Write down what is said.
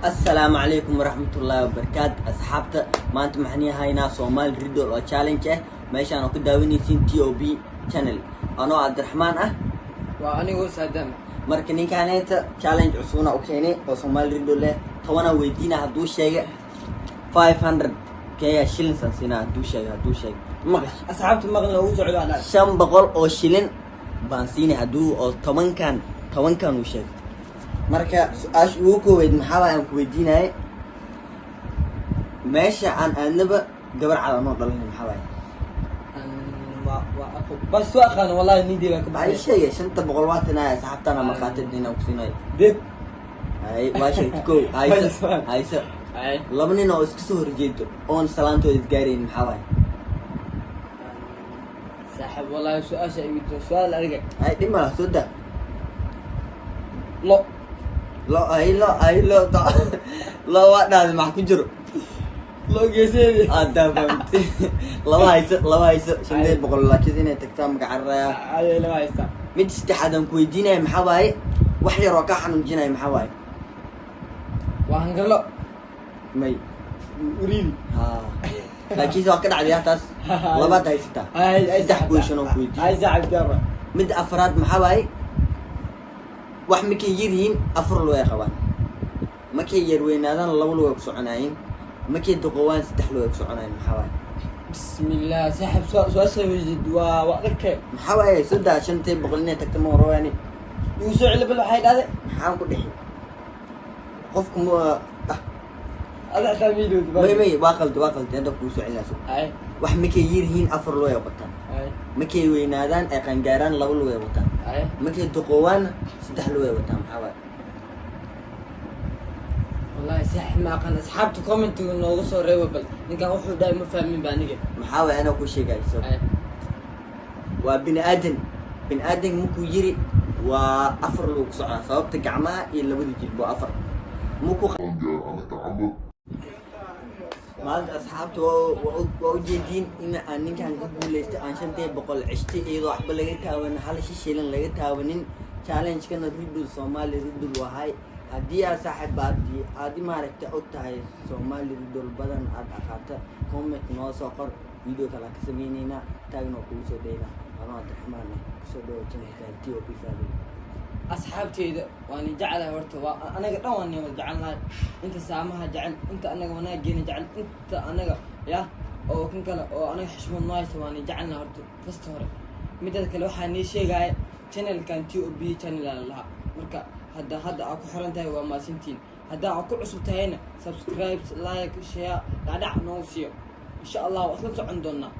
Assalaamu calaykum waraxmatullaahi wabarakaatu. Asxaabta, maanta maxaan haynaa Soomaali Riddle oo challenge ah. Meeshaan oo ka daawanaysiin TOB channel, anoo Cabdiraxmaan ah. Waa anigoo Saadaam. Marka ninkaaneeta challenge cusubna u keenay oo Soomaali Riddle leh. 10-aa weydiina, hadduu sheega 500 Kenya shillings aan siinaa. Hadduu sheega maqash. Asxaabta maqlin ugu socdo adhaa. 500 oo shilin baan siinay hadduu oo tobankan uu sheego. Marka su-aasha ugu kooweyd maxaa waay aan ku weydiinayay? Meesha aan aadnaba gabar cad anoo dhalanay, maxaa waay? Waa afo bas soo aqaano, wallahi nidii baa ka Maxaa ii baxay. Sheegay 500 waa tinaya. Asxaabtana markhaatid inaan ku siinayo. Deb. Hay, waa sheegtay. Kow hayso, hayso. Ay. Laba nin oo iska soo horjeedo oon salaantooda isgaaraynin, maxaa waay? Saaxib, wallahi su-aasha igu su-aal adiga. Hay, dhib malaha, soo daa. Lo. Lo ay, lo ay, lo lo waa dhahday, maxaa ku jiro? Lo geeseedi. Adaa fahamtay. Laba hayso, laba hayso. 500 laakiin inay tagtaa maka cararayaa. Ay, laba haysta. Mid saddexaad aan ku weydiinaya maxaa waaye? Wax yar oo kaa xanuunjinaya, maxaa waaye? Waa hangalo. May. Uriidi. Ha, laakiinse waa ka dhacday taas. Labaad haysataa. Ay ay. Saddex question oo ku weydiiyo. Ay saaxib, jaaba. Midda afraad maxaa waaye? Wax markay yar yihiin afar lug ay qabaan, markay yar weynaadaan laba lug ay ku soconaayeen, markay duqowaan saddex lug ay ku soconaayeen, maxaa waaye? Bismillah, saaxib, su-aasha weydiid waa adagke. Maxaa waaye? Saddex 500 inay tagta ma warawaani. Igu soo celi bal, waxay dhahday. Maxaan ku dhixi qofku ma ah? Ada xitaa miidood. May, may, waa qaldi, waa qaldi. Hadda kuu soo celinayso. Ay. Wax markay yar yihiin afar lug ay wataan, Ay. markay weynaadaan ay qangaaraan laba lug ay wataan, Ay. markay duqowaanna saddex lug ay wataan, maxaa waaye? Wallahi saaxib, ma aqaan. Asxaabta commentiga noogu soo reeba bal, ninkan wuxuu dhahay ma fahmin ba aniga. Maxaa waaye? Anaa kuu sheegayso. Ay. Waa bini aadan. Bini aadan markuu yiri waa afar lug ku socdaa, sababta gacmaha iyo labada jilib waa afar markuu maanta. Asxaabta, waa ujeediin in aan ninkan ka guulaysto, aan 500 ceshtay iyadoo waxba laga taabanin, hal shilin laga taabanin. Challenge-kana riddle, Somali Riddle wahay. Haddii aad saaxiib aad aad maaragta og tahay Somali Riddle badan aad aqaanta, comment noo soo qor. Video kale ka sameyneynaa, taagna waa kugu soo daynaa. Anoo Cabdiraxmaan ah, kusoo dhawo channelka TOB Family. Asxaabteyda waan jeclahay horta. Waa anaga dhan waan wada jecelnahay. Inta saamaha jecel, inta anaga wanaageena jecel, inta anaga ya oo kan kale oo anaga xushmad noo haysta, waan jecelnahay horta fasta hore. Midada kale waxaa nii sheegaya channelkan TOB channel aa lahaa. Marka hadda aa ku xiran tahay, waa maasintiin. Haddaa aa ku cusub tahayna, subscribe, like, share, dhacdhac noogu siiyo. Insha Allah waa isla socon doonaa.